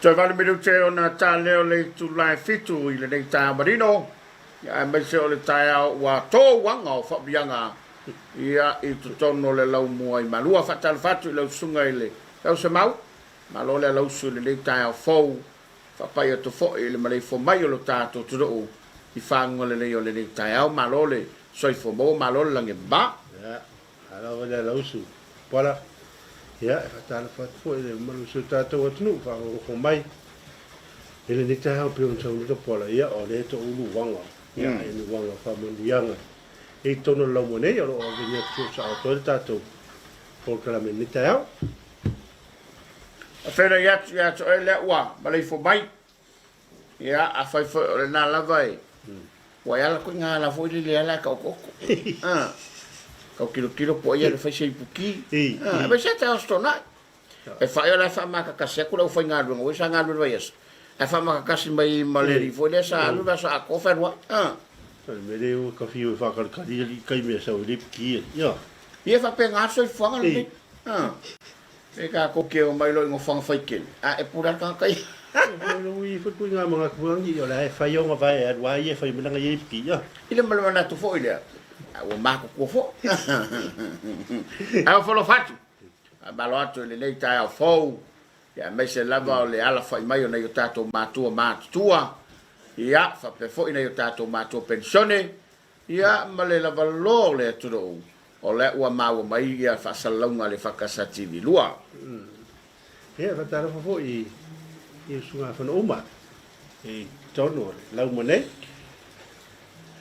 Toe 8 minute ona ta lea o le itula e 7 i lenei taeao manino, ia aemaise o le taeao ua to uaga o faamanuiaga ia i totonu o le laumua i Malua. Faatalofa atu i lau susuga i le Tausemau, malo le alausu i lenei taeao fou, faapai atu foi i le maleifua mai o lo tatou atunuu i faguga lelei o lenei taeao. Malo le soifua maua, malo le lagi e mama. Ia, malo foi le alausu Pola. Ia, e faatalofa atu foi i le mamalu o si o tatou atunuu faafogafoga mai i lenei taeao pei ona saunoa Pola, ia, o lea e toulu uaga, ia, e ni uaga faamanuiaga i totonu o le laumua nei o lo o avenia atu sao atu ai le tatou polokalame i lenei taeao. E feiloai atu ia te oe lea ua maleifua mai. Ia, afai foi o lena lava e ua e ala koe ngā ala foi lele ala e ka oko oko. Ah. Kau kilo kilo po ia le fai se ipuki. Ah, mai se te aso nai. E fai o la whaamakakasi aku lau whaingaluenga, ua sa galue i le vaiaso. Ae faamakakasi mai ma le alii foi lea sa alu le aso atoa fealuai. Ah. O le mea lea ua ka fiu e faakalikali alii kai mea sau e le piki e. Ia. Ia faapena le soifuaga lenei. Ah. E tatou te omai loa i nofoaga faitele, a e pule lava le tagata ia. Ui foi kui ngā mga kuangi o la e whai o ngā vae alu a ia whai mana ia piki ia. I le ma le manatu foi lea, a ua matutua foi. Ae ua falofa atu, faamalo atu i lenei taeao fou, ia aemaise lava o le alafai mai o nai o tatou matua matutua, ia faapea foi nai o tatou matua penisione, Ia, ma le lavaloa o le atunuu, o lea ua maua mai ia faasalalauga a le Fakasa TV 2. Ia, e faatalofa foi i usugafono uma i totonu o le lauma nei.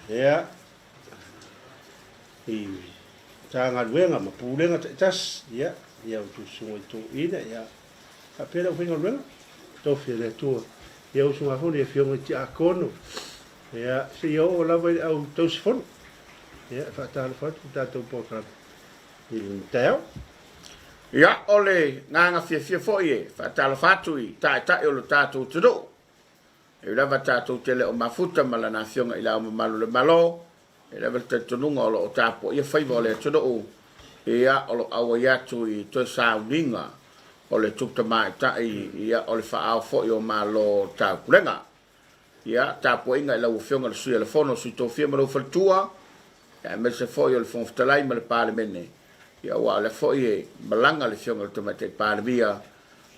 Ia, i Matagaluega ma Pulega taitasi, ia, ia outou susuga i toeaiina, ia, faapea le aufaigaluega, tofi a le Atua. Ia usugafono i afioga i Tiakono, Ia, seia oo lava i le au tausifono. Ia, e faatalofa atu le tatou polokalame i le taeao. Ia, o le agaga fiafia foi e faatalofa atu i Taitai o lo tatou atunuu. E ui lava tatou te le o mafuta ma Lana Afioga i Le Ao Mamalu o le Malo, e lava le talitonuga o lo o tapuaia faiva o le atunuu, ia, o lo o auai atu i toe sauniga o le Tupu Tamaitai, ia, o le faaao foi o Malo o le Taupulega. Ia, tapuaiga i lau Afioga i le Sui o le Fono, Sui Tofia ma lou faletua, aemaise foi o le Fofoga Fetalai ma le Palemene, ia, aua o lea foi e malaga le Afioga i le Tamaitai Palemia,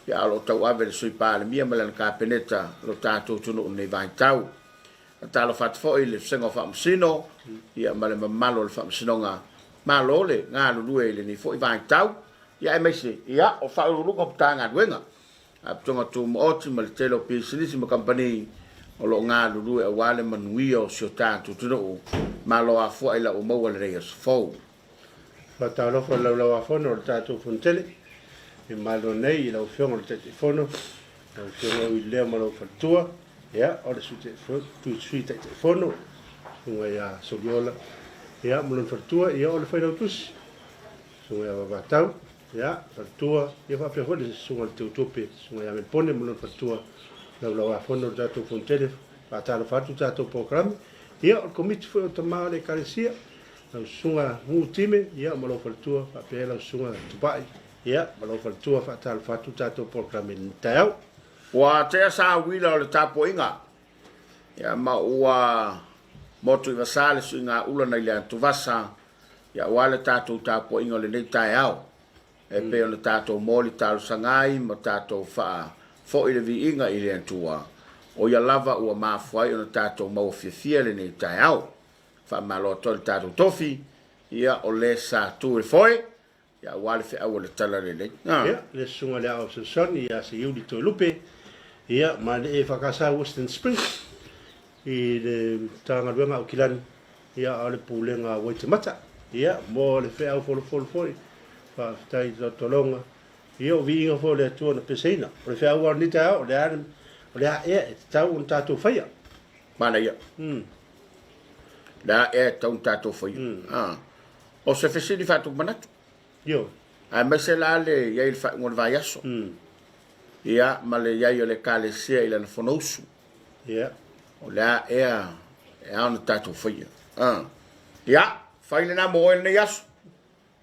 ia, a o lo o tauave e le Sui Palemia ma lana Kapeneta lo tatou atunuu i lenei vaitau. Faatalofa atu foi i le Vasega o Faamasino, ia, ma le mamalu o le Faamasinoga. Malo le galulue i lenei foi vaitau, ia, aemaise, ia, o Faauluuluga o Matagaluega. Faalapotopotoga Tumaoti ma le tele o pisinisi ma kamupani o lo o galulue aua le manuia o si o tatou atunuu. Malo afua'i la ua maua lenei aso fou. Faatalofa i le Laulau-a-Fono o le tatou Fonotele i Malo nei i lau Afioga i le Taitaifono, lau Afioga Uililea ma lou faletua, ia, o le Sui Taitaifono, Susuga ia Soliola, ia, ma lona faletua, ia, o le Failautusi, Susuga ia Vavatau, Ia, faletua, ia faapea foi le susuga i le Teutupe, susuga ia Melpone ma lona faletua, Laulau-a-Fono o le tatou Fonotele, faatalofa atu le tatou polokalame. Ia, o le Komiti foi o Tama o le Ekalesia, lau susuga Nuu Time, ia, ma lou faletua, faapea lau susuga Tupai, ia, ma lou faletua, faatalofa atu le tatou polokalame i lenei taeao. Ua tea sa uila o le tapuaiga, ia, ma ua motu i vasa le suiga ula nai le atuvasa, Ia aua le tatou tapuaiga o lenei taeao, e pei ona tatou moli talosaga ai ma tatou faafoi le viiga i le Atua, o Ia lava ua mafua ai ona tatou maua fiafia i lenei taeao. Faamalo atu ai le tatou tofi, ia o le sa tu i le foe, ia aua le feau o le Talalelei. Ia, le Susuga i le Aao Fesoasoani ia Seiuli Toelupe, ia, ma le EFKS Western Springs i le Matagaluega a Aukilani, Ia, a o le Pulega a Waitemata, ia, mo le feau folofolo foi, faafetai i le tologa, ia, o viiga foi o le Atua na peseina. O le feau lava o lenei taeao, o le a, o le a ea e tatau ona tatou faia. Manaia. O le a ea e tatau ona tatou faia. Ah. O se fesili faatupu manatu. Ioe. Aemaise la le i ai i le faaiuga o le vaiaso. Ia, ma le i ai o le Ekalesia i lana Fonousu. Ia. O le a ea e ao ona tatou faia. Ah. Ia, fai lena mo oe lenei aso.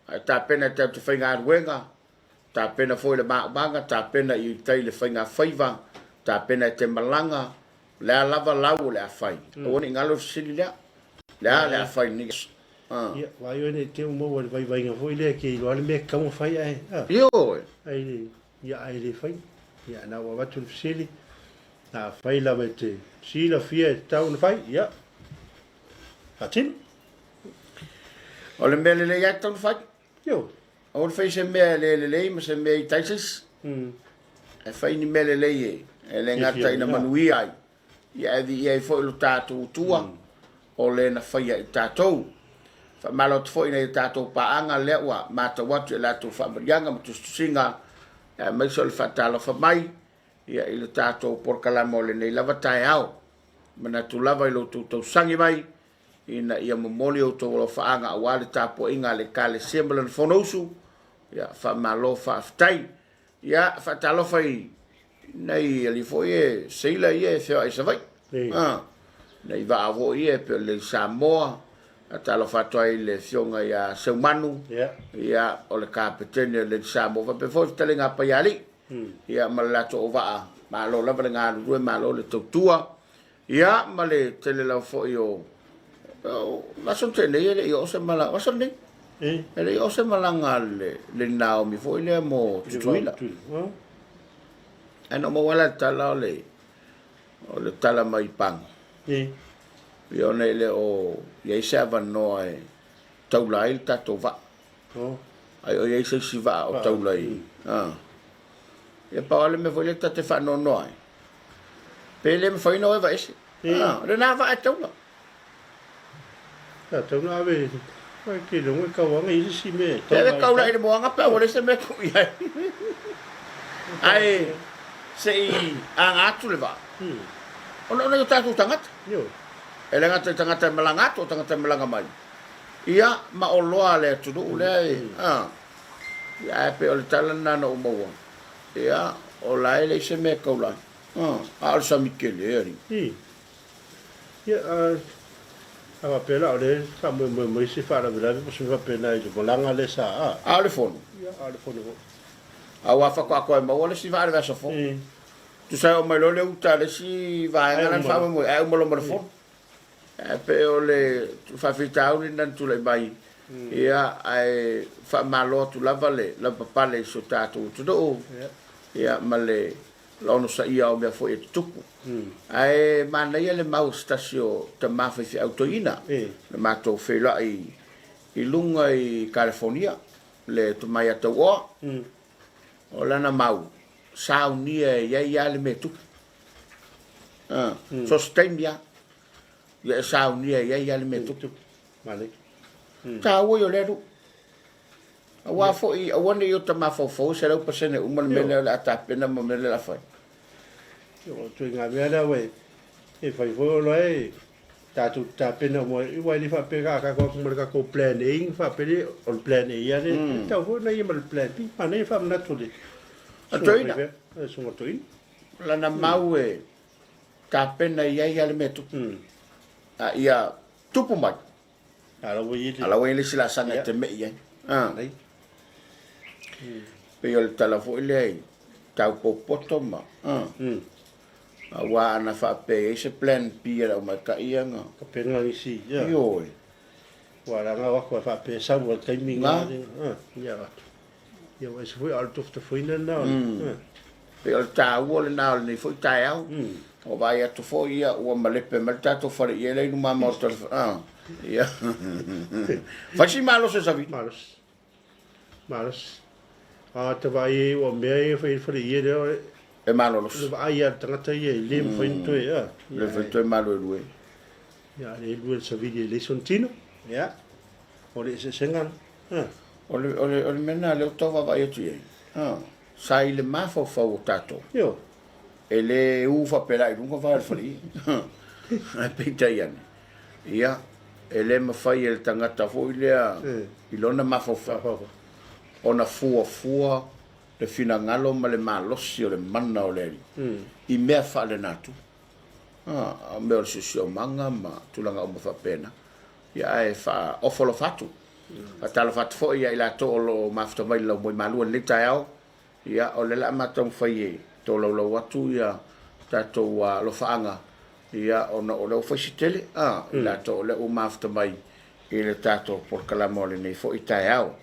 Ae tapena e tatou te faigaluega, tapena foi le maumaga, tapena i tai le faigafaiva. Tapena e te malaga, o le a lava lau o le a fai. Aua ne i galo le fesili lea. O le a le a fai i lenei aso? Ia, vaai oe ne i te i ua maua i le vaivaiga foi lea e te iloa le mea e tatau ona fai ae, a. Ioe. Ae le, ia ae le fai. Ia, na ua avatu le fesili, afai lava e te silafia e tatau ona fai, ia, faatino. O le mea lelei lava e tatau ona fai. Ioe. Aua le fai se mea e le lelei ma se mea e ita ai se isi. Ae fai ni mea lelei e, e le gata ina manuia ai, ia ae viia ai foi lo tatou Atua o le na faia i tatou. Faamalo atu foi i nai a tatou paaga lea ua matau atu i a latou faamaliaga ma tusitusiga, aemaise o le faatalofa mai ia i le tatou polokalame o lenei lava taeao. Manatu lava i lo outou tausagi mai ina ia momoli outou alofaaga aua le tapuaiga a le Ekalesia ma lana Fonousu. Ia, faamalo faafetai. Ia, faatalofa i nai alii foi e seila ia e feoai i Savaii. Ah, nai vaa foi ia e pei o le Samoa. Faatalofa atu ai i le afioga ia Seumanu, ia, o le kapetene o le Samoa. Faapea foi le fetalaiga a Paialii, ia, ma le latou auvaa. Malo lava le galulue, malo le tautua. Ia, ma le tele lava foi o aso na tea nei e le i oo se malaga, o aso nei, e le i oo se malaga a le Naomi foi lea mo Tutuila. Ae na ou maua la le tala o le o le tala mai Pago. Ia ona e le o i ai se avanoa e taula ai le tatou vaa. Ai o i ai se isi vaa o taula i... Ia pau lava le mea foi lea ta te faanoanoa ai, pe le mafai ona o e vaese. O lena vaa e taula. Sa tatau ona ave, aua e te iloa e tauaga i isi mea e taula ai. Pe ave taula i le moaga pe a ua leai se mea e tuu i ai. Ae se i aga atu le vaa, ona o nai o tatou tagata. E le gata i tagata e malaga atu, o tagata e malaga mai. Ia, ma oloa a le atunuu lea e, a. Ia, ae pei o le tala lena na ou maua. Ia, o la e leai se mea e taula ai. A, a o le sami tele, e alii. I. Ia, a, a faapea la o lea e faamoemoe mai se faalavelave po o se mea faapena i le malaga lea sa, a. A o le fono. Ia, a o le fono foi. Aua faatoa toe maua le isi vaa i le vaiaso fou. I. Tusa e oo mai loa le uta a le isi vaega lea na faamoemoe, ae uma loa ma le fono. Ae pei o le faafitauli lena na tulai mai, ia, ae faamalo atu lava le lavapapale i si o tatou atunuu, ia, ma le onosaia o mea foi e tutupu. Ae manaia le mau a se tasi o tama faifeau toeaina, na matou feiloai i luga i Kalifonia, le tama ia Tauoa, o lana mau, saunia e i ai lava le mea e tupu. So o se taimi lava, ia e saunia i ai lava le mea tupu. Taua ia o lea nuu. Aua foi, aua ne i ota mafaufau e 100% uma le mea lea o le a tapena ma mea lea o le a fai. O le ituaiga mea lea ua e fai foi o la e tatou te tapena uma aua e le faapea a tatou o atu ma le tatou plan A ona faapea lea o le plan A lava lea, e tatau foi ona ia ma le plan B. Manaia le faamanatu a le susuga toeaina. Lana mau e tapena i ai lava le mea e tupu. A ia tupu mai, a la ua i ai le isi laasaga e te mei i ai. Pei o le tala foi lea i tau popoto ma, aua ana faapea e i ai se plan B a le aumaikai ia na. Tapena nisi, ia. Ioe. Ua laga o atu e faapea e sau a le taimi na. Ia. Ia ua ese foi a o le tofotofoina lena o le. Pei o le taua lena o lenei foi taeao. Ua vaai atu foi ia ua malepe mai le tatou fale iela i luma maota o le Ia. Fai si malosi o Savili. Malosi. Malosi. A ta vaai ai ua mea ia fai i le fale iela o E malolosi. Le vaai a le tagata ia e le mafai ona toe a. Le mafai ona toe maluelue. Ia le lue le Savili e leai sona tino. Ia. O le eseesega lena. O le, o le, o le mea lena lea ou tau vaavaai atu i ai, sa i le mafaufau o tatou. Ioe. E le u faapela i luga vae o le faleie. Ae peitai ane, ia, e le mafai e le tagata foi lea i lona mafaufau ona fuafua le finagalo ma le malosi o le mana o le Alii i mea faalenatura. O mea o le siosiomaga ma tulaga uma faapena. Ia ae faaofa alofa atu. Faatalofa atu foi ia i latou o lo o mafuta mai i le laumoe malua i lenei taeao. Ia o lea o le a matou taumafai e tolaulau atu ia tatou alofaaga, ia, ona o lea ua fai si tele, a, i latou o lea ua mafuta mai i le tatou polokalama o lenei foi taeao.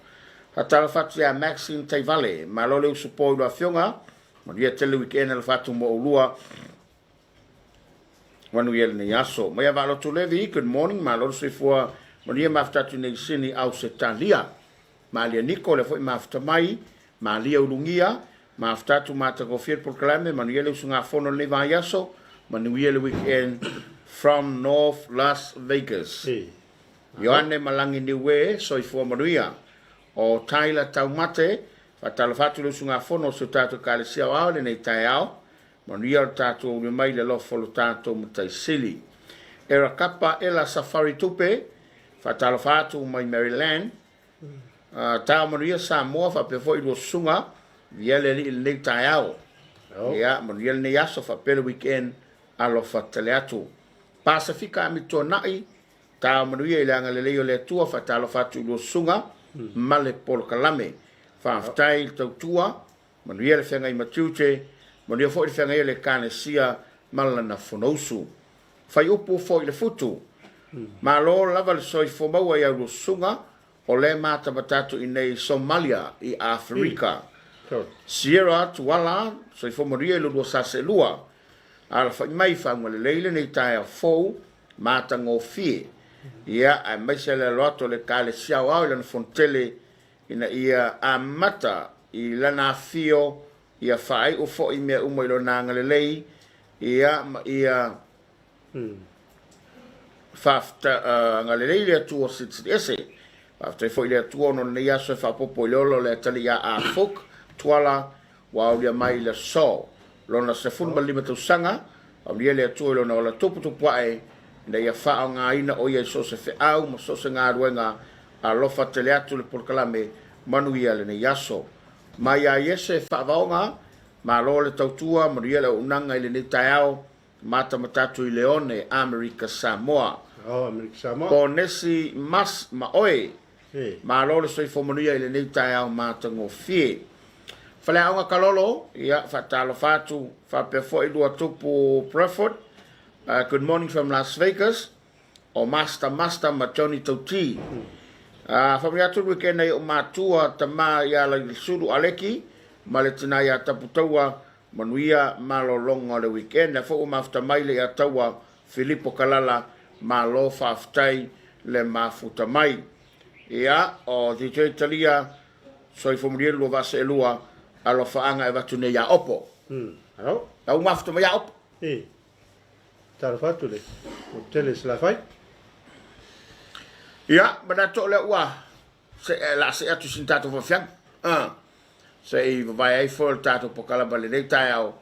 Faatalofa atu ia Maxine Taivale, malo le usupo i lua afioga, manuia tele le weekend alofa atu mo oulua, manuia lenei aso. Maia Vaalotu Levi, good morning, malo le soifua, manuia mafuta atu nei Sydney, Ausetalia. Malia Niko, lea foi mafuta mai, Malia Ulugia, mafuta atu matagofie le polokalame, manuia le usugafono lenei vaiaso, manuia le weekend from North Las Vegas. Ioane Malangi Niue, soifua manuia. O Tyler Taumate, faatalofa atu le usugafono o si o tatou Ekalesia Aoao i lenei taeao, manuia lo tatou auli mai i le alofa o lo tatou Matai Sili. Era Kapa Ela Safari Tupe, faatalofa atu mai Maryland. Tao manuia Samoa faapea foi lua susuga, viia le Alii i lenei taeao. Ia, manuia lenei aso faapea le weekend, alofa tele atu. Pasefika Amituanai, tao manuia i le agalelei o le Atua, faatalofa atu i lua susuga ma le polokalame. Faafetai i le tautua, manuia le feagai ma tiute, manuia foi le feagai o le Ekalesia ma lana Fonousu. Faiupu foi le futu. Malo lava le soifua maua i au lua susuga, o lea matamata atu i nei Somalia i Aferika. Sierra Tuala, soifua manuia i lo lua sa seelua. Alafai mai faaugalelei lenei taeao fou, matagofie. Ia, aemaise le alo atu o le Ekalesia Aoao i lana fonotele ina ia amata i lana afio, ia faaiu foi mea uma i lona agalelei, ia, ma ia agalelei le Atua Silisili Ese. Faafetai foi i le Atua ona o lenei aso e faaopoopo i le ola o le atalii ia A Fook Tuala ua aulia mai i le aso lona 15 tausaga. Aulia le Atua i lona ola tuputupu ae ina ia faaaogaina o ia i so o se feau ma so o se galuega. Alofa tele atu le polokalame manuia lenei aso. Mai ia Iese Faavaoga, malo le tautua, manuia le auaunaga i lenei taeao, matamata atu i Leone, Amerika Samoa. Oh, Amerika Samoa. Ponesi Mas ma oe, malo le soifua manuia i lenei taeao matagofie. Faleaoga Kalolo, ia, faatalofa atu, faapea foi lua tupu Breford, good morning from Las Vegas. O Master Master ma Johnny Tauti. Faamanuia atu le weekend i ou matua, tama ia Lailesulu Aleki ma le tina ia Taputaua, manuia malologa o le weekend. Lea foi ua mafuta mai le ia Taua Filipo Kalala, malo faafetai le mafuta mai. Ia, o DJ Talia, soifua manuia le lua vaa seelua, alofaaga e avatu nei ia Opo. La ua mafuta mai ia Opo. Talofa atu le motu tele i Salafai. Ia, manatu o lea ua se, la se atu sin tatou fafiaga. Ah, se i vavae ai foi o le tatou polokalama lenei taeao.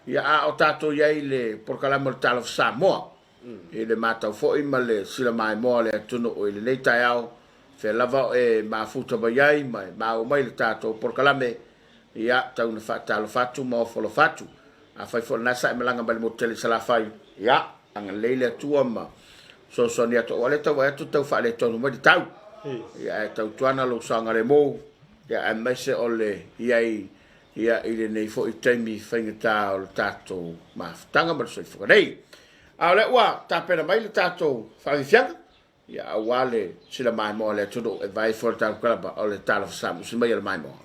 Ia, a o tatou i ai le polokalama o le Talofa Samoa. I le matau foi ma le silamaimoa o le atunuu i lenei taeao, fea lava o e mafuta mai ai ma e maua mai le tatou polokalame, Ia, tau ina faatalofa atu ma ofo alofa atu. Afai foi o lena sa e malaga mai le motu tele i Salafai, ia, agalelei le Atua ma fesoasoani atu aua o lea e tau vaai atu tau faaletonu mai le tau. Ia, ae tautuana lou saogalemu, ia, aemaise o le i ai, ia, i lenei foi taimi faigata o le tatou mafutaga ma le soifuaga nei. A o lea ua tapena mai le tatou faafiafiaga, Ia aua le sila maimoa o le atunuu e vae ifo le tatou kalaba o le talofa samusi mai a le maimoa.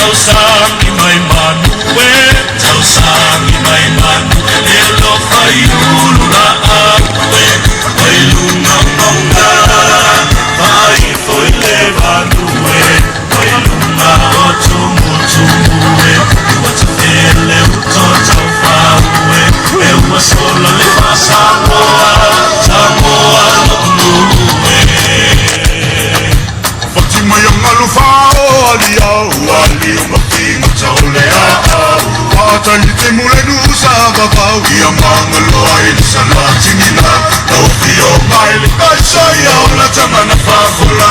Tausagi mai manu e, tausagi mai manu e alofa i ulu laau e, mai luga o mauga, faaifo i le vanu e, mai luga o tumutumu e, ua tafele uto taufau e, e ua sola le faa-Samoa, Samoa lo'u nuu e. Fati mai a ngalu fao ali au ali o mafinga taole a au Atali te mule nusa vavau ia mangaloa i le sala tingila Lau fio mai le kaisa ia o la tamana fafola.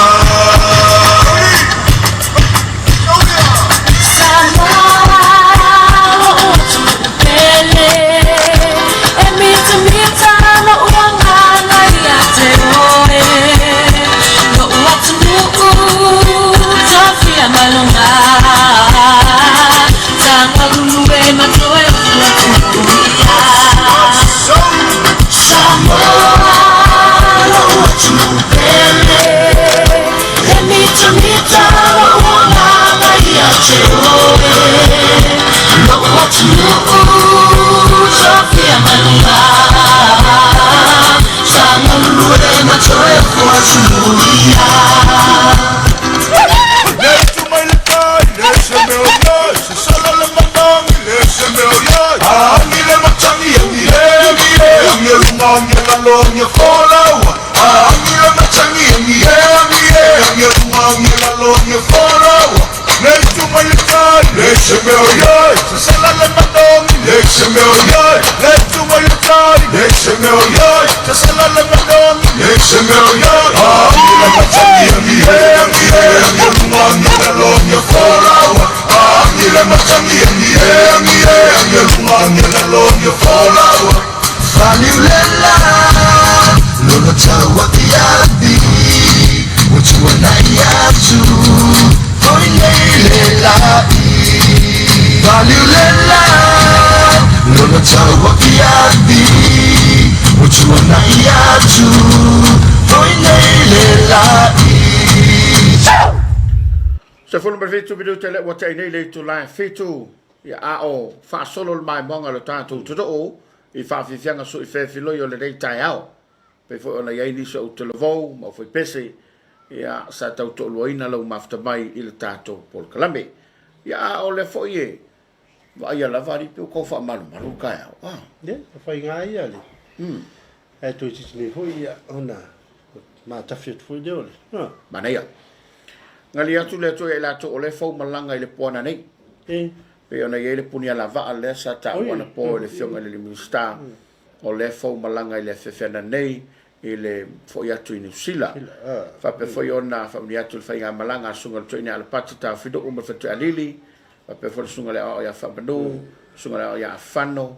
17 minute le ua tai nei le itula e 7, ia a o faasolo le maimoaga o le tatou atunuu i faafiafiaga sui feefiloi o lenei taeao. Pei foi ona i ai nisi o Utulavou ma Ufaipese, ia sa tau toaluaina lau mafuta mai i le tatou polokalame. Ia a o lea foi e vaaia lava alii pe ua tau faamalumalu le taeao. Ah. Ia, o faiga ia le. Ae toe titi nei foi ia ona matafi atu foi lea o le. Ah. Manaia. Gali atu le Atua ia i latou o lea e fou malaga i le poana nei. E. Pei ona i ai le punialavaa lea sa taua anapo e le Afioga i le Minisita, o lea e fou malaga i le afiafi ananei i le foi atu i Niu Sila. Faapea foi ona faamanuia atu i le faigamalaga a Susuga i le Toeaina Alapati Taofinuu ma le Faletuai Alili, faapea foi le Susuga i le Aoao ia Faamanu, Susuga i le Aoao ia Afano,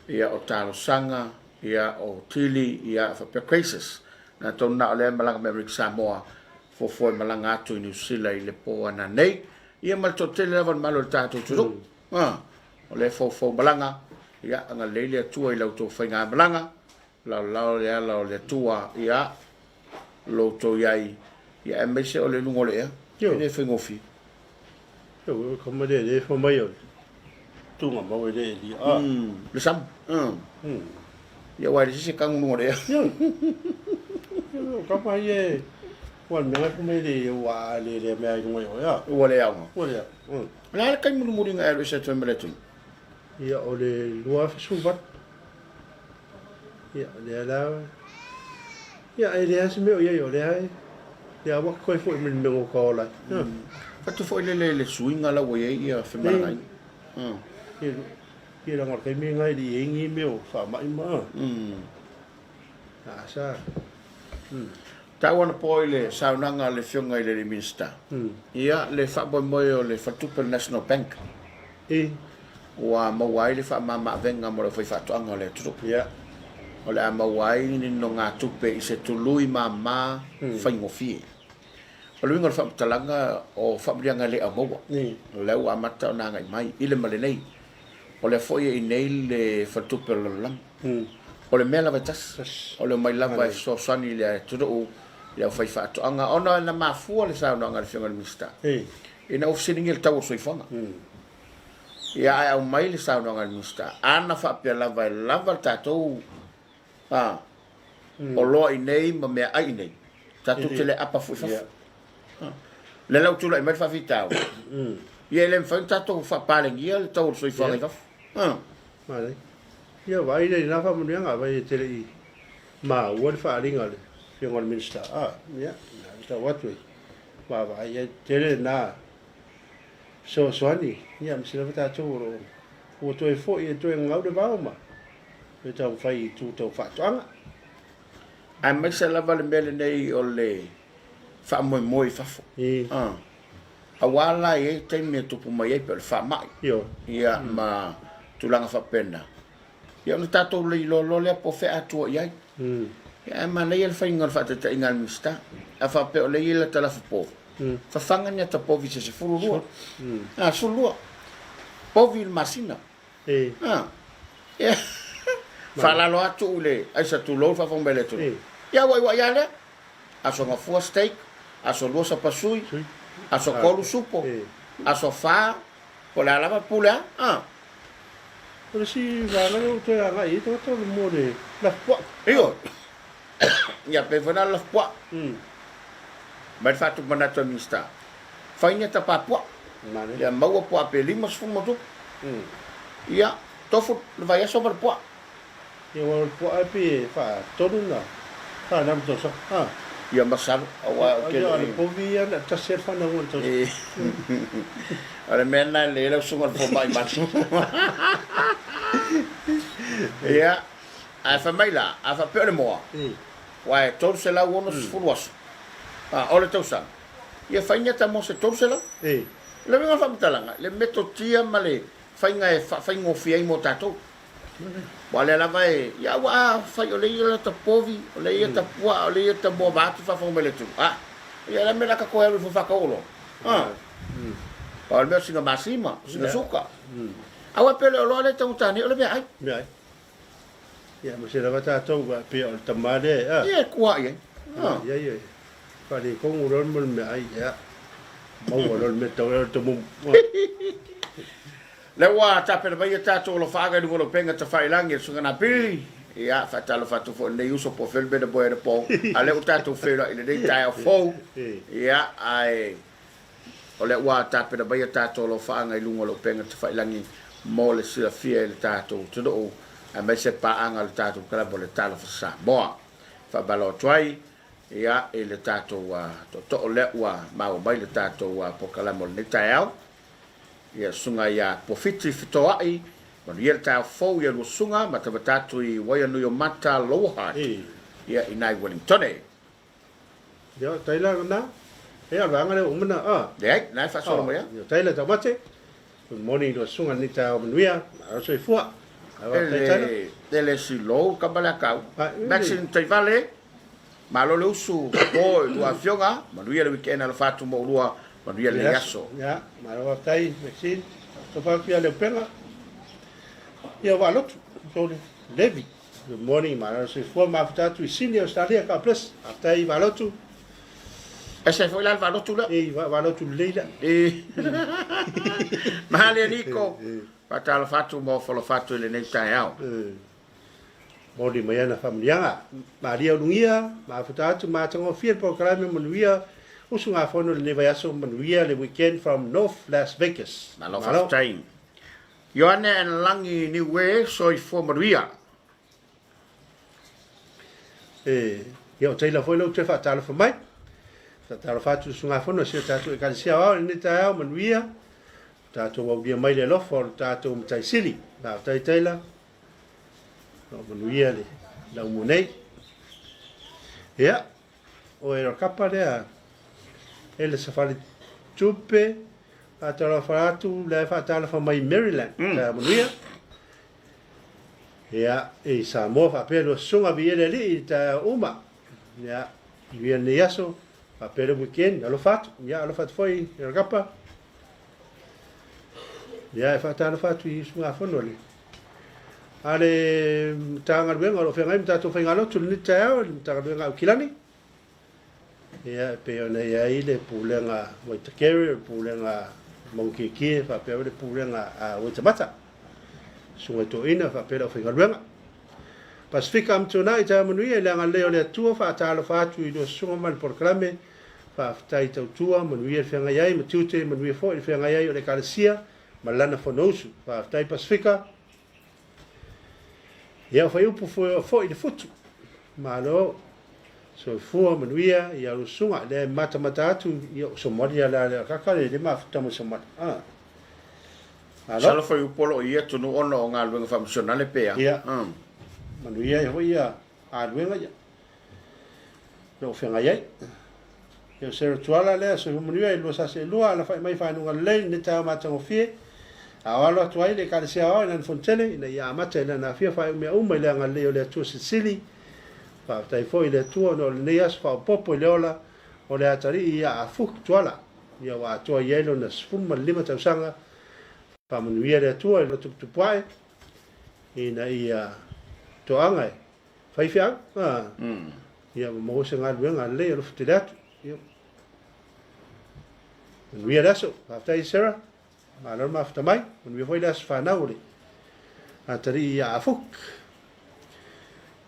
ia o Talosaga, ia o Tili, ia faapea Crisis. Na tonu na o lea e malaga mai Amerika Samoa, fuafua e malaga atu i Niu Sila i le po ananei. Ia ma le toatele lava o le malo o le tatou atunuu. Ah, o lea e foufou malaga, ia agalelei le Atua i la outou faigamalaga, laolao le ala o le Atua, ia lo outou i ai, ia aemaise o le luga o le ea, e le faigofie. Io, ka ma le le fa mai o le tunga mau e le li a. Le sam. Ia wai le sisi kangu luga o le ea. Io. Io, ka mai e ua le mea fa mai le ua le le mea i lunga i o ea. Ua le aoga. Ua le. O le a le taimi mulimuli na e alu ese atu ai ma le atunuu? Ia, o le 2018. Ia, lea la, ia, e leai se mea o i ai, o lea e, lea ua toe foi mai le mea ua ola ai. Fatu foi lele i le suiga la ua i ai ia femalagaaiga. Ia, ia leaga o le taimi lena e le i ai ni mea o faamai ma, a sa. Taua anapo i le saunoaga a le Afioga i le alii Minisita, ia le faamoemoe o le Faletupe o le National Bank ua maua ai le faamama-avega mo le aufaifaatoaga o le atunuu. O le a maua ai ni nonogatupe i se tului mama faigofie. O le uiga o le faamatalaga, o faamanuiaga e le aumaua, o lea ua amata ona agai mai i le ma lenei. O lea foi e i inei le Faletupe o le Lalolagi. O le mea lava e tasi, o le omai lava e fesoasoani i le atunuu i le aufaifaatoaga, ona na mafua le saunoaga a le Afioga i le Minisita. Ina ua fesiligia le tau o le soifuaga. Ia ae aumai le saunoaga a le Minisita, ana faapea lava e lava le tatou a, oloa i nei ma meaai i nei, tatou te le apa foi i fafo. Lea la ua tulai mai le faafitauli, ia e le mafai ona tatou faapalegia le tau o le soifuaga i fafo. Manaia. Ia vaai lea i lena faamanuiaga, afai e te le i maua le faaaliga a le Afioga i le Minisita, a, ia, na tau atu e vaavaai i ai. Tele lena fesoasoani, ia, aemaise lava tatou o lo o ua toe foi e toe gagau le vao ma toe taumafai i itu tau faatoaga. Aemaise lava le mea lenei o le faamoemoe i fafo. Aua la e i ai taimi e tupu mai ai pei o le faamai. Ia ma tulaga faapena. Ia ona tatou le iloa loa lea po o fea a tua i ai. Ia ae manaia le faiga o le faataitaiga a le Minisita. A faapea o lea e i ai lata lafu povi, fafaga ni ata povi se 12. A, 12 povi i le masina. A, ia, faalalo atu i le aisa tulou le faafofoga mai a le atunuu. Ia ua iai a lea. Aso Gafua steak, aso Lua sapasui, aso Tolu supo, aso Fa po o le a lava pule a, a. O le isi vaega lea ua ou toe agai i ai tagata o le mo le lafupuaa. Ioe. Ia pei foi la le lafupuaa. Mai le faatumanatu a le Minisita, fai ni ata papuaa. Ia maua puaa pe 50 ma tupu. Ia, tofu le vaiaso ma le puaa. Ia aua o le puaa e pei e faatolu na fanau i le tausaga. A. Ia masalo, aua ou te le. Ia, a o le povi ia na tasi lava le fanauga i le tausaga. O le mea lena e lelei ai lau susuga i le fomai manu. Ia, ae fai mai la, a faapea o le moa, aua e 360 aso, a o le tausaga, ia fai ni ata mo se 300. O le uiga o le faamatalaga, le metotia ma le faiga e faafaigofie ai mo tatou. Aua o lea lava e, ia aua a fai o lea ia lata povi, o lea ia ta puaa, o lea ia ta moa vaeatu faafofoga mai le atunuu. A, ia la mea la tatou e alu ifo faatau oloa. A, pau le mea o sina masima, o sina suka. Aua e pei o le oloa lea e taugata nei o le meaai. Meaai. Ia, aemaise lava tatou aua e pei o le tama lea, a. Ia e tua i ai. A. Ia, ia, faaletonu loa le meaai, ia, maua loa le mea e tatau ai ona tomumu. Lea ua tapena mai a tatou alofaaga i luga o le upega tafailagi e le Susuga Napili. Ia, faatalofa atu foi i lenei uso po o fea le mea na moe anapo, a o lea ua tatou feiloai i lenei taeao fou. Ia, ae o lea ua tapena mai a tatou alofaaga i luga o le upega tafailagi mo le silafia e le tatou atunuu aemaise paaga o le tatou kalaba o le Talofa Samoa. Faamalo atu ai ia i le tatou tootoo lea ua maua mai le tatou polokalame o lenei taeao. Ia susuga ia Puafiti Fetoai, manuia le taeao fou ia lua susuga matamata atu i Waianuiomata Lower Hutt, ia i nai Wellingtone. Ia, Taylor lena. Ia, o le vaega lea ua uma na, a. Leai, lena e faasolo mai lava. Ia, Taylor Taumate. Good morning i lua susuga i lenei taeao manuia. Malo soifua. Faafetai Taylor. E le silou kama lea kau. Maxine Taivale. Malo le usu po i lua afioga, manuia le weekend alofa atu mo ulua, manuia lenei aso. Ia, malo faafetai Maxine. Tofa atu ia Leupega. Ia Vaalotu, Tony Levy. Good morning, malo le soifua, mafuta atu i Sydney, Australia. God bless. Faafetai Vaalotu. Ese foi la le Vaalotu lea. E, Vaalotu lelei lea. E. Mahali e Niko. Faatalofa atu ma ofo alofa atu i lenei taeao. Momoli mai ana faamanuiaga. Malia ulugia, mafuta atu ma matagofie le polokalame manuia usugafono i lenei vaiaso manuia le weekend from North Las Vegas. Malo faafetai. Ioane and Lagi Niue soifua manuia. E, ia o Taylor foi lea ua toe faatalofa mai. Faatalofa atu i le usugafono a si o tatou Ekalesia Aoao i lenei taeao manuia. Tatou aulia mai le alofa o le tatou Matai Sili. Faafetai Taylor. Lo manuia le laumu nei. Ia, o e kapa lea, e le safari tupe, faatalofa atu, le faatalofa mai Maryland, ta manuia. Ia, e Samoa faapea lua susuga viia le Alii ta uma. Ia, manuia lenei aso, faapea le weekend, alofa atu. Ia, alofa atu foi, e kapa. Ia, e faatalofa atu i usugafono le a le Matagaluega o lo o feagai ma tatou faigalotu i lenei taeao, le Matagaluega a Aukilani. Ia, e pei ona i ai le Pulega a Waitakere, o le Pulega a Maungakiekie, faapea foi le Pulega a Waitemata, Susuga i Toeaina faapea le aufaigaluega. Pasefika Amituanai, Taeao Manuia i le agalelei o le Atua, faatalofa atu i lua susuga ma le polokalame, faafetai tautua, manuia le feagai ai ma tiute, manuia foi le feagai ai o le Ekalesia ma lana Fonousu. Faafetai Pasefika. Ia, o fuaiupu foi i le futu. Malo. Soifua manuia i alu susuga. Lea e matamata atu ia o Somalia la le kaka le le mafuta mo Somalia. Ah. Malo. Masalo fuaiupu o lo o i ia atunuu ona o galuega faamisionale pe a. Ia. Manuia ai foi ia galuega ia. Lo o feagai ai. Ia o Sarah Tuala lea, soifua manuia i 242, alafai mai faainuga lelei lenei taeao matagofie. A o alo atu ai le Ekalesia Aoao i lana Fonotele, ina ia amata i lana afio faaiu mea uma i le agalelei o le Atua Silisili. Faafetai foi i le Atua ona o lenei aso faaopoopo i le ola o le atalii ia Afuk Tuala, ia ua atoa i ai lona 15 tausaga. Faamanuia le Atua i lona tuputupuae ina ia toaga e faifeau, ia ua maua se galuega lelei alofa tele atu. Ia. Manuia le aso. Faafetai Sarah. Malo le mafuta mai. Manuia foi le aso fanau o le atalii ia Afuk.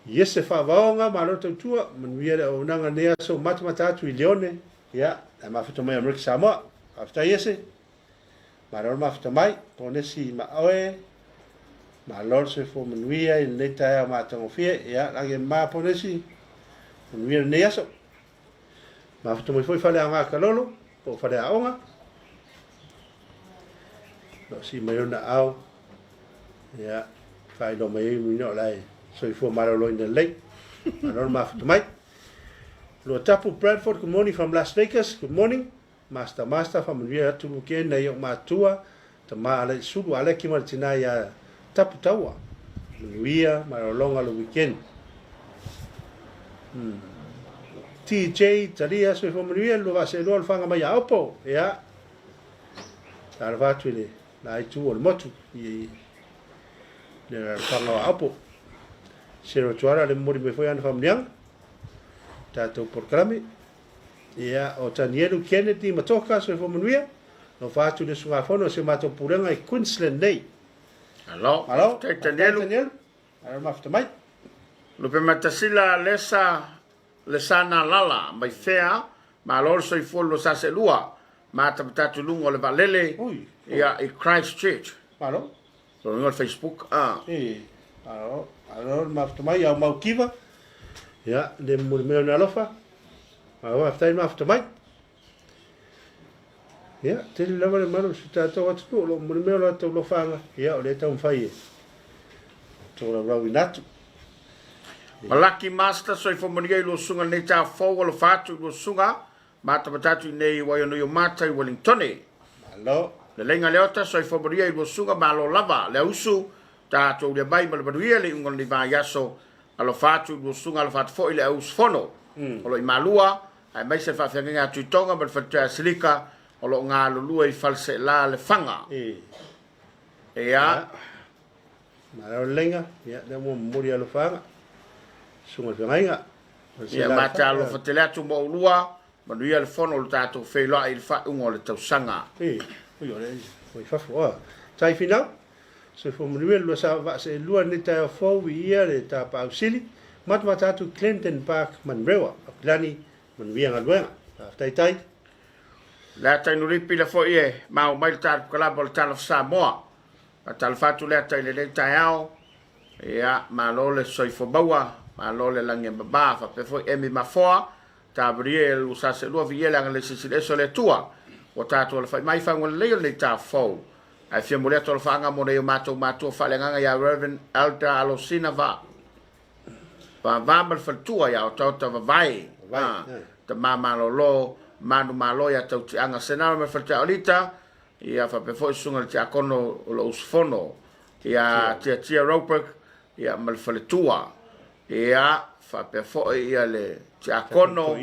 Iese faavaoga, malo le tautua. Manuia le auaunaga nei aso matamata atu i Leone. Ia, le mafuta mai Amerika Samoa. Faafetai Iese. Malo le mafuta mai, Ponesi ma oe. Malo le soifua manuia i lenei taeao matagofie. Ia, lagi e ma Ponesi, manuia lenei aso. Mafuta mai foi Faleaoga Kalolo, po o Faleaoga. Lo si mai ona ao. Ia, faailoa mai ai muina o lae soifua maloloina lelei. Malo le mafuta mai. Lua Tapu Bradford, good morning from Las Vegas. Good morning. Master Master faamanuia atu Lukena i ou matua tama Alaisulu Aleki ma le tina ia Tapu Taua manuia malologa le weekend hmm. TJ Talia soifua manuia le 2 o le whanga mai a Opo ia talofa atu i le la itu o le motu i le whanga o Aopo Sero Tuara le momoli mai foi ana faamanuiaga tatou polokalame. Ia, o Tanielu Kennedy Matoka, soifua manuia. Alofa atu i le usugafono o si o matou pulega i Queensland nei. Malo. Malo. Faafetai Tanielu. Tanielu. Malo mafuta mai. Lupematasila Lesa Lesana Lala mai fea, malo le soifua 212, matamata atu i luga o le vaalele Ui. ia i Christchurch. Malo. Lona uiga o le Facebook, ah. E, malo, malo le mafuta mai, au mau kiva. Ia, le momoli mai o le alofa. Malo, faafetai le mafuta mai. Ia, tele lava le malu o si tatou atunuu o lo o momoli mai o latou lofaaga. Ia, o lea e taumafai e tolaulauina atu. Malaki Master, soifua manuia i lua susuga i lenei taeao fou, alofa atu i lua susuga, Matamata atu i nei i Waianuiomata i Wellingtone. Malo. Leleiga Leota, soifua manuia i lua susuga, malo lava le ausu, tatou ulia mai ma le manuia le iuga o lenei vaiaso. Alofa atu i lua susuga, alofa atu foi i le auusufono o lo o i Malua, aemaise le faafeagaiga a Tuitoga ma le faletua ia Silika o lo o galulue i Faleseela Lefaga. Ia. Malo Leleiga, ia lea ua momoli alofaaga, susuga i le feagaiga. Ia ma te alofa tele atu mo oulua, manuia le fono o le tatou feiloai i le faaiuga o le tausaga. E, ui o le oi fafo a. Tai finau, soifua manuia le lua sa vaa se lua lenei taeao fou i ia le tapaau sili, matamata atu Clendon Park Manurewa, Aukilani, manuia galuega. Faafetai tai. Le ata i Nuripi le foi e mau mai le tatou kalaba o le Talofa Samoa. Faatalofa atu le ata i lenei taeao. Ia, malo le soifua maua, malo le lagi e mama, faapea foi Emi Mafoa, tapuria ia le 242 viia le agalelei silisili ese o le Atua. Ua tatou alafai mai i faguga lelei o lenei taeao fou. Ae fia momoli atu alofaaga mo nai o matou matua faaleagaga ia Rev. Elder Alosina Va Vava ma le faletua ia Otaota Vavae, Tama Malolo, Manu Malo ia Tautiaga Senara ma le faletua ia Olita, Ia faapea foi susuga i le tiakono o lo o usufono ia Tiatia Roebuck ia ma le faletua. Ia faapea foi ia le tiakono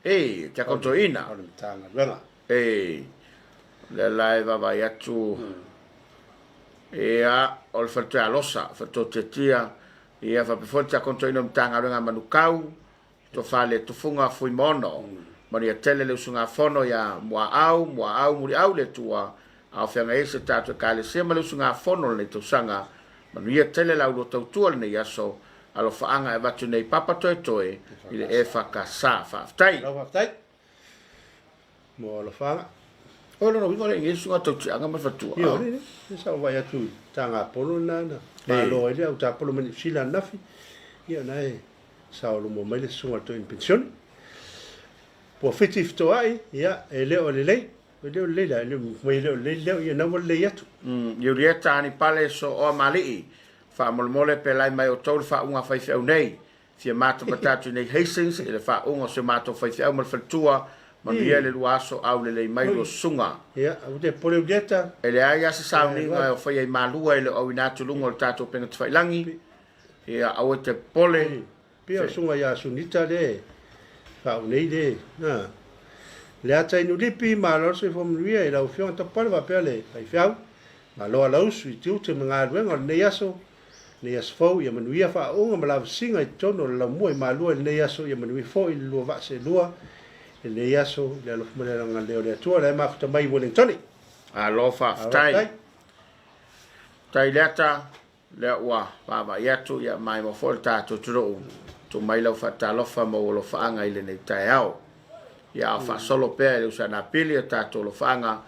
e tiakono toeaina. O le Matagaluega. E lea la e vaavaai atu ia o le faletua ia Losa, faletua Tiatia, ia faapea foi le tiakono toeaina o le Matagaluega a Manukau. Tofa le Tufuga Fuimaono. Manuia tele le usugafono ia Muaau, Muaau Muliau le Atua, a o feagai ai se tatou Ekalesia ma le usugafono o lenei tausaga. Manuia tele la ulua tautua i lenei aso. Alofaaga e avatu nei Papa Toetoe i le EFKS. Faafetai. Malo faafetai mo alofaaga. O lona uiga o le i susuga tautiaga ma le faletua. Io, le, le, sa ou vaai atu i Tagapolo lena na malo ai le au tapolo mai Niu Sila ananafi. Ia na e saolomo mai le susuga i le toeaina penisione. Ua fiti fetoai, ia, e le o lelei. E le o lelei la, e le o mai e le o lelei leo, ia na ua lelei atu. Iulieta Anipale Sooa Malii, faamolemole pe lae mai outou le faauga a faifeau nei. Fia matamata atu nei Hastings i le faauga o si o matou faifeau ma le faletua, manuia le lua aso aulelei mai lua susuga. Ia, aua te popole Iulieta. E leai lava se sauniga e o faia i Malua e le o auina atu i luga o le tatou upega tafailagi. Ia, aua te popole. Pei o susuga ia Sunita lea e faauu nei le, na. Le ata inu lipi, malo le soifua manuia i lau Afioga Tapale faapea le faifeau. Malo Alausu i tiute ma galuega o lenei aso, lenei aso fou, ia manuia faauuga ma lavasiga i totonu o le laumua i Malua i lenei aso, ia manuia foi le lua vaa seelua i lenei aso i le alofa ma le agalelei o le Atua. La e mafuta mai i Wellingtone. Malo faafetai. Faafetai Leata. Lea ua vaavaai atu, ia maimoa foi le tatou atunuu, tuu mai lau faatalofa ma ou alofaaga i lenei taeao. Ia a o faasolo pea e le uso a Napili a tatou alofaaga,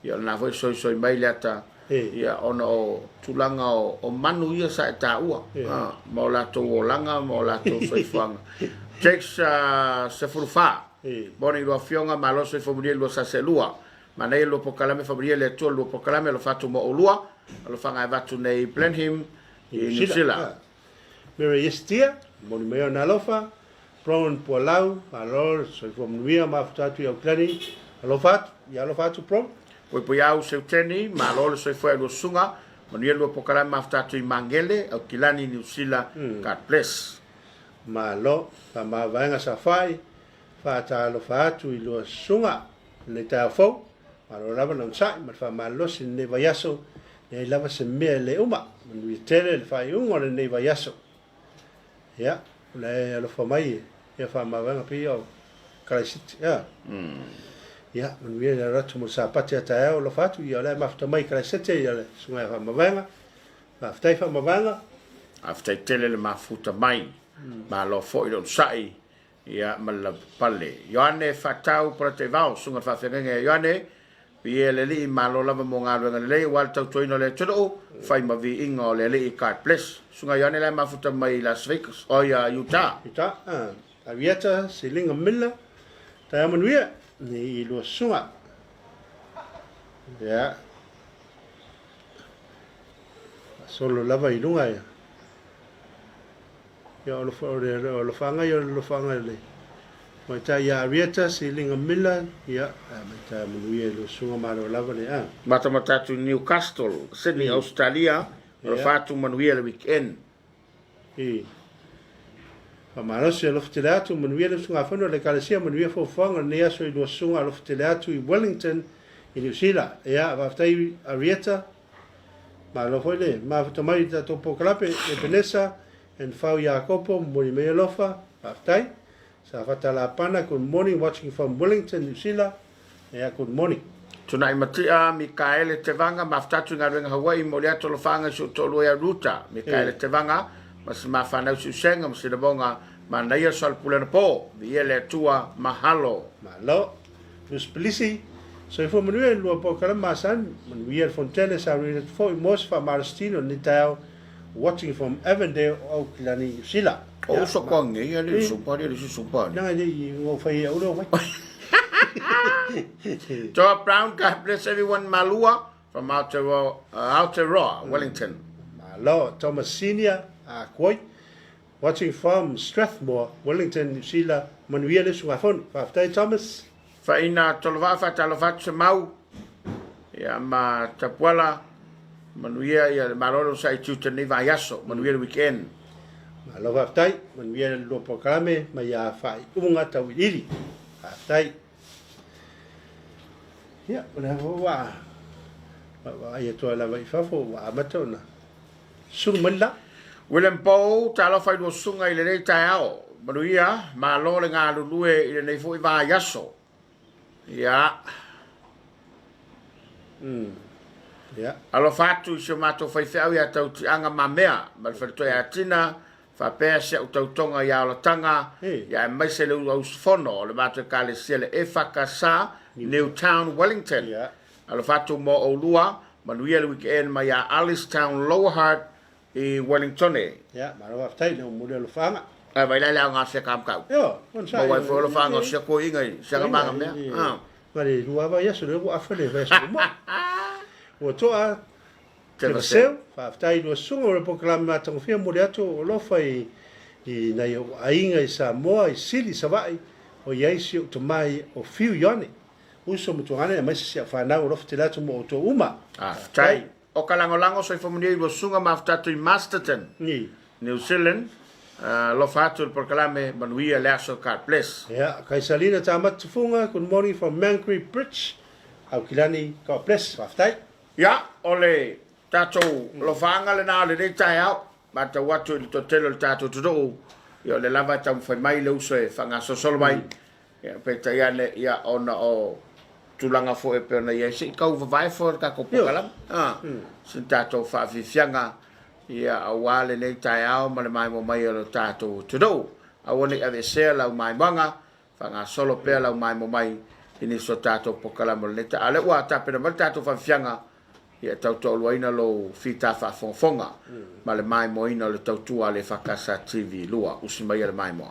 ia o lena foi e soisoi mai le ata, ia ona o tulaga o, o manu ia sa e taua, ma o latou olaga ma o latou soifuaga. Jakes 14, Morning lua afioga, malo soifua manuia i lua sa seelua. Manaia lua polokalame faamanuia le Atua lua polokalame alofa atu mo oulua alofaga e avatu nei Blenheim i Niu Sila. Mary Estia, momoli mai ona alofa, Bronwyn Pualau, malo le soifua manuia mafuta atu i Auckland, alofa atu, ia alofa atu Bron. Puipuiau Seuteni, malo le soifua i lua susuga, manuia lua polokalame mafuta atu i Magele, Aukilani, Niu Sila, God bless. Malo, faamavaega Safai, faatalofa atu i lua susuga. Lenei taeao fou, malo lava le onosai ma le faamalolosi i lenei vaiaso, leai lava se mea e le uma, manuia tele le faaiuga o lenei vaiaso. Ia, o la e alofa mai ia faamavaega pei o Kalaisiti. Ia, ia manuia le alo atu mo le Sapati a taeao, alofa atu, ia o la e mafuta mai i Kalaisete ia le susuga ia faamavaega. Faafetai faamavaega. Faafetai tele le mafuta mai. Malo foi le onosai Ia, ma le lavapapale. Ioane Faatau Polataivao, Susuga i le Faafeagaiga ia Ioane, Viia le Alii, malo lava mo galuega lelei aua le tautuaina o le atunuu, fai ma viiga o le Alii, God bless. Susuga Ioane la e mafuta mai i Las Vegas, oh ia Utah. Utah, ah. Aviata Siliga Miller, Taeao manuia i lua susuga. Ia. Faasolo lava i luga ia. Ia, o le alofaga ia o le alofaga i le tamaitai ia Arieta Siliga Miller, ia, a tamaitai manuia i lou susuga malo lava le a. Matamata atu i Newcastle, Sydney, Ausetalia, alofa atu manuia le weekend. I. Faamalosi alofa tele atu, manuia le usugafono a le Ekalesia, manuia fuafuaga o lenei aso i lua susuga alofa tele atu i Wellington i Niu Sila. Ia, faafetai Arieta, Malo foi le mafuta mai i le tatou pokalape Ebenesa and Fau Iakopo momoli mai alofa faafetai Safata Lapana good morning watching from Wellington New Zealand yeah good morning. Tunai Matia, Mikaele Tevaga, mafuta atu i galuega Hawaii, momoli atu alofaaga i si ou toalua ia Ruta, Mikaele Tevaga, ma si ma fanau Siusenga ma Sinamoga, manaia soalepule anapo, viia le Atua, mahalo. Malo. Lucy Pilisi, Soifua manuia i le lua polokalame masani, manuia le Fontele sa ruina atu foi mo se faamalositino i lenei taeao Watching from Avondale o Aukilani Niu Sila. O uso koa ngei a le supa le le supa. Nanga le i ngau fai au leo mai. Toa Brown, God bless everyone Malua from Aotearoa, Aotearoa, Wellington. Malo, Thomas Senior, a Kuoi. Watching from Strathmore, Wellington, New Zealand, manuia le usugafono. Faafetai Thomas. Faina Tolovaa faatalofa atu se mau ia ma Tapuala manuia ia le malolo sa i tiute nei vaiaso manuia le weekend. Malo faafetai, manuia le lua polokalame mai a faaiuga tauiliili. Faafetai. Ia, o lea foi ua vaai atu ai lava i fafo ua amata ona sulu mai le la. William Pou, talofa i lua susuga i lenei taeao. Manuia, malo le galulue i lenei foi vaiaso. Ia. Ia. Alofa atu i si o matou faifeau ia Tautiaga Mamea ma le faletua ia Tina, faapea si au tautoga ia Olataga, ia aemaise le auusufono o le matou ekalesia le EFKS Newtown Wellington. Ia. Alofa atu mo oulua, manuia le weekend mai ia Alice Town Lower Hutt i Wellingtone. Ia, malo faafetai le momoli alofaaga. Ae vai la le aoga o sia kamukau. Io, ona sa. Maua ai foi alofaaga o sia koiiga i sia gamaga mea. Ah. Ma le lua vaiaso lea ua afa le vaiaso uma. Ua toa Tevaseu, faafetai i lua susuga o le polokalame matagofie momoli atu ou alofa i i nai ou aiga i Samoa, i Sili, Savaii, o i ai si ou tama o Fiu Ioane, uso ma tuagana aemaise si au fanau alofa tele atu mo outou uma. Faafetai. O ka lagolago soifua manuia i lua susuga mafuta atu i Masterton, New Zealand. Alofa atu i le polokalame, manuia le aso, God bless. Ia, Kaisalina Tamati Tufunga, good morning from Mangere Bridge, Aukilani, God bless, faafetai. Ia, o le tatou alofaaga lena o lenei taeao, matau atu i le toatele o le tatou atunuu, ia o lea lava e taumafai mai le uso e faagasolosolo mai, ia peitai ane, ia ona o tulaga foi e pei ona i ai, se i tau vavae foi le tatou polokalame, si tatou faafiafiaga, ia aua lenei taeao ma le maimoa mai o le tatou atunuu. Aua ne i aveesea lau maimoaga, faagasolo pea lau maimoa mai i nisi o tatou polokalame o lenei taeao. A o lea ua tapena mai le tatou faafiafiaga, ia tau toaluaina lou fita faafogafoga ma le maimoaina o le tautua a le EFKS TV 2. Usi maia le maimoa.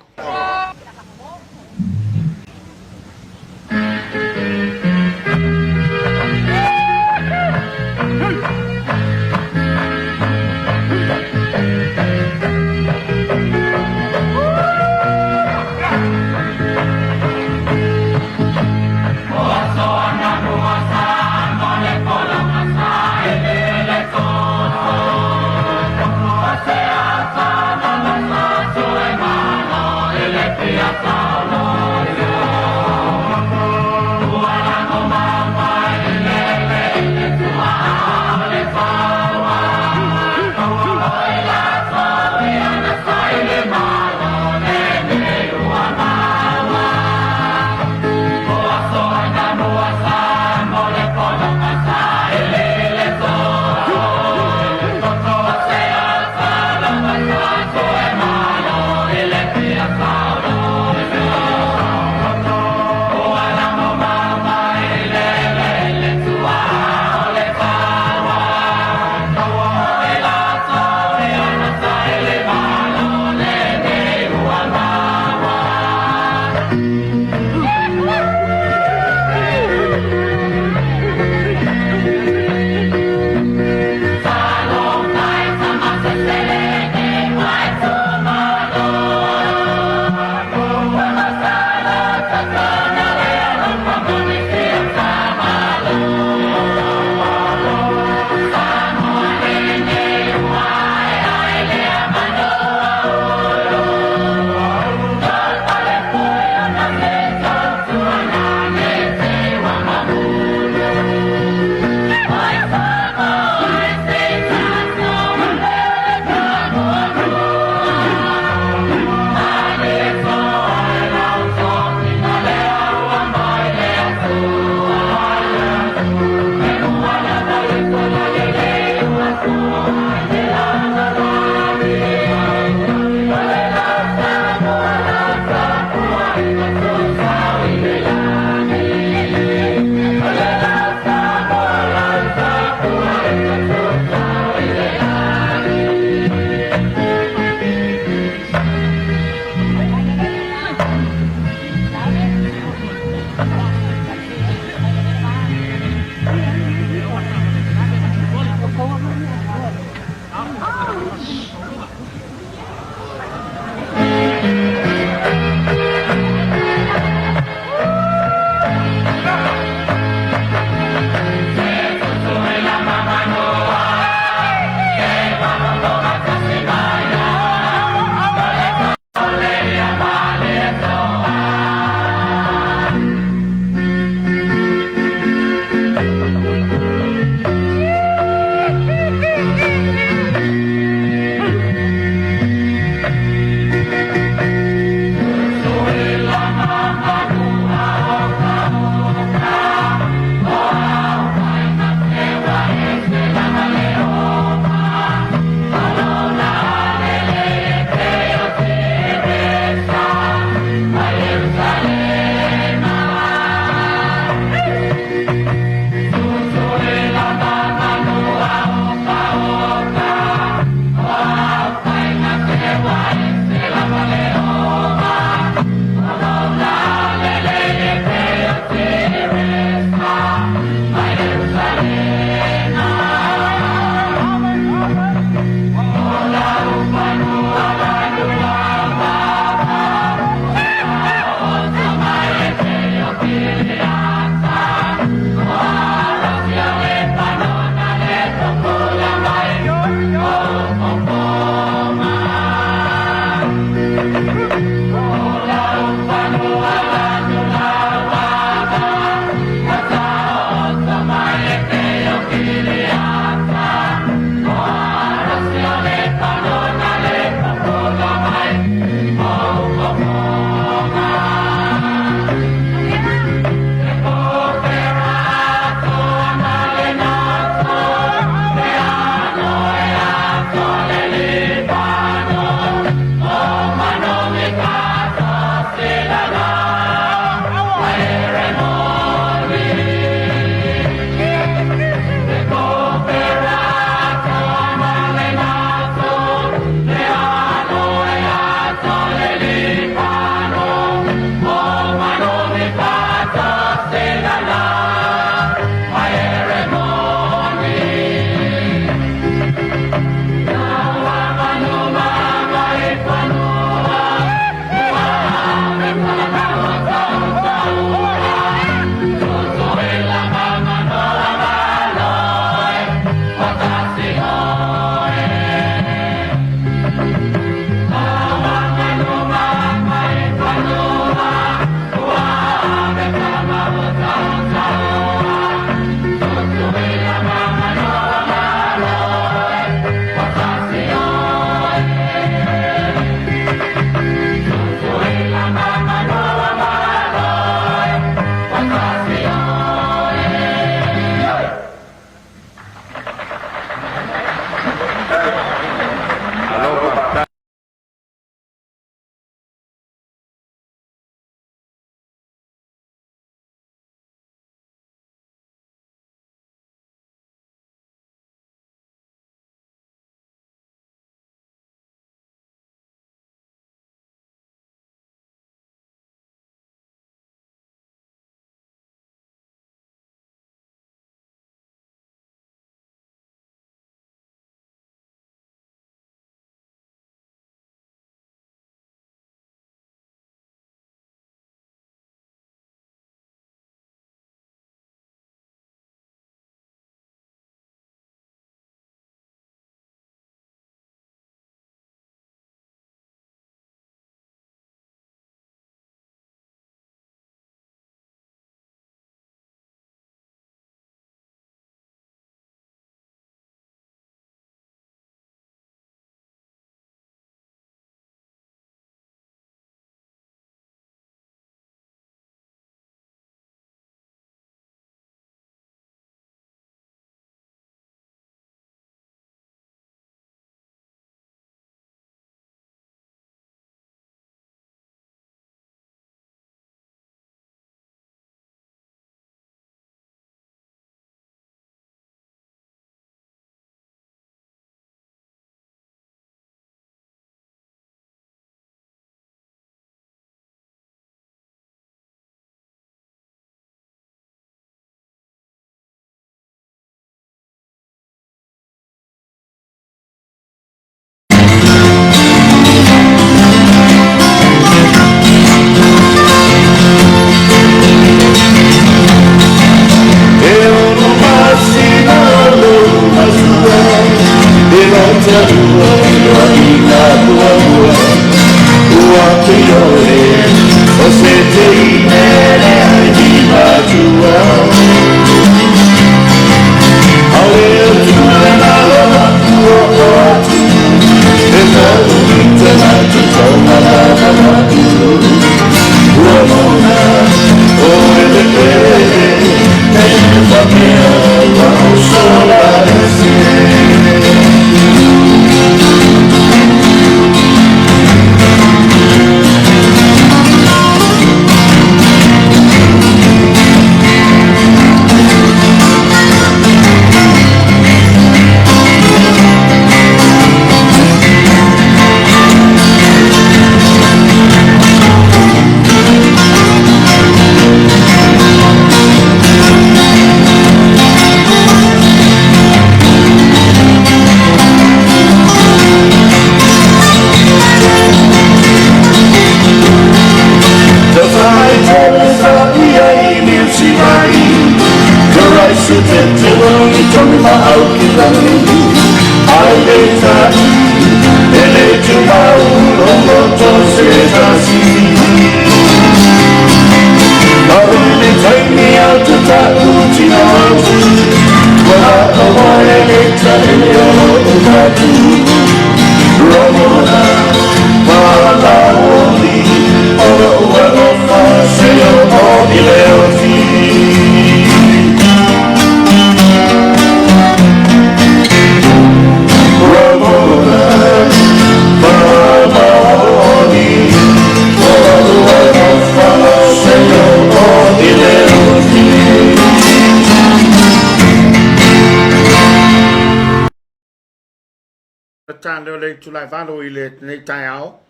Tane o le itula e valo i lenei taeao,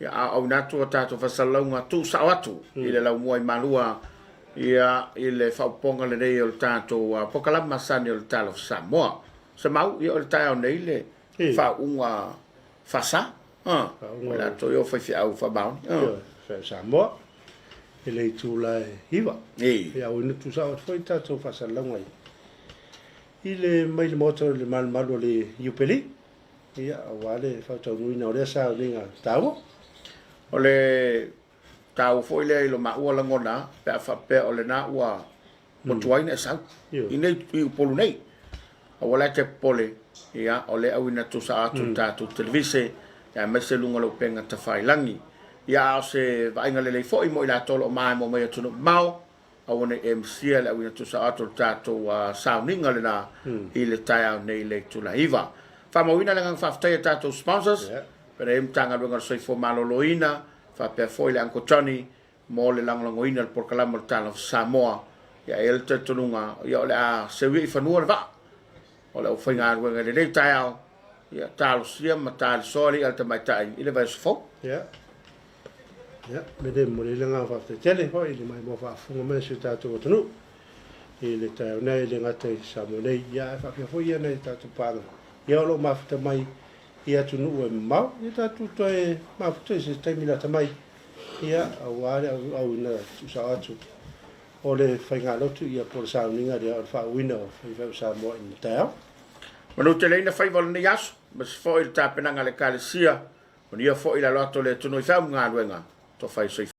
ia a auina atu a tatou faasalalauga tuusao atu i le laumua i Malua ia i le faaopoopoga lenei o le tatou polokalame masani o le Talofa Samoa. Semau, ia o le taeao nei le faauuga faasa, o i latou ia o faifeau faamaoni. Faifeau Samoa i le itula e 9. Ia auina tuusao atu foi tatou faasalalauga ia. i le mai le Maota o le Malumalu o le Iupeli, ia, aua le faataunuuina o lea sauniga taua. O le taua foi lea i lo maua lagona pe a faapea o lena ua tuai ona e sau i nei i Upolu nei. Aua la e te popole, ia, o lea e auina tusa atu le tatou televise, aemaise luga o le upega tafailagi. Ia, a o se vaaiga lelei foi mo i latou o lo o maemo mai atunuu mamao, aua ne i e misia le auina tusa atu o le tatou sauniga lena i le taeao nei i le itula e 9. Faamauina le agaga faafetai i a tatou sponsors, pei Matagaluega o le Soifua Maloloina, faapea foi le Uncle Johnny mo le lagolagoina o le polokalame o le Talofa Samoa. Ia, e i ai le talitonuga, ia, o le a seu ia i fanua le vaa o le aufaigaluega i lenei taeao, ia, talosia ma talisoa le i'a a le tamaitai i le vaiaso fou. Ia, ia, me le momoli ai le agaga faafetai tele foi i le maimoa faafofoga mai a si o tatou atunuu i le taeao nei, e le gata i Samoa nei, ia, ae faapea foi ia nai o tatou paaga, ia, o lo o mafuta mai i atunuu e mamao, ia tatou toe mafuta i se taimi lata mai, ia, aua le auina tuusao atu o le faigalotu, ia, po o le sauniga lea o le faauuina o faifeau Samoa i le taeao. Manuteleina faiva o lenei aso, aemaise foi le tapenaga a le Ekalesia, manuia foi le alo atu o le atunuu i feau ma galuega, tofa i soifua.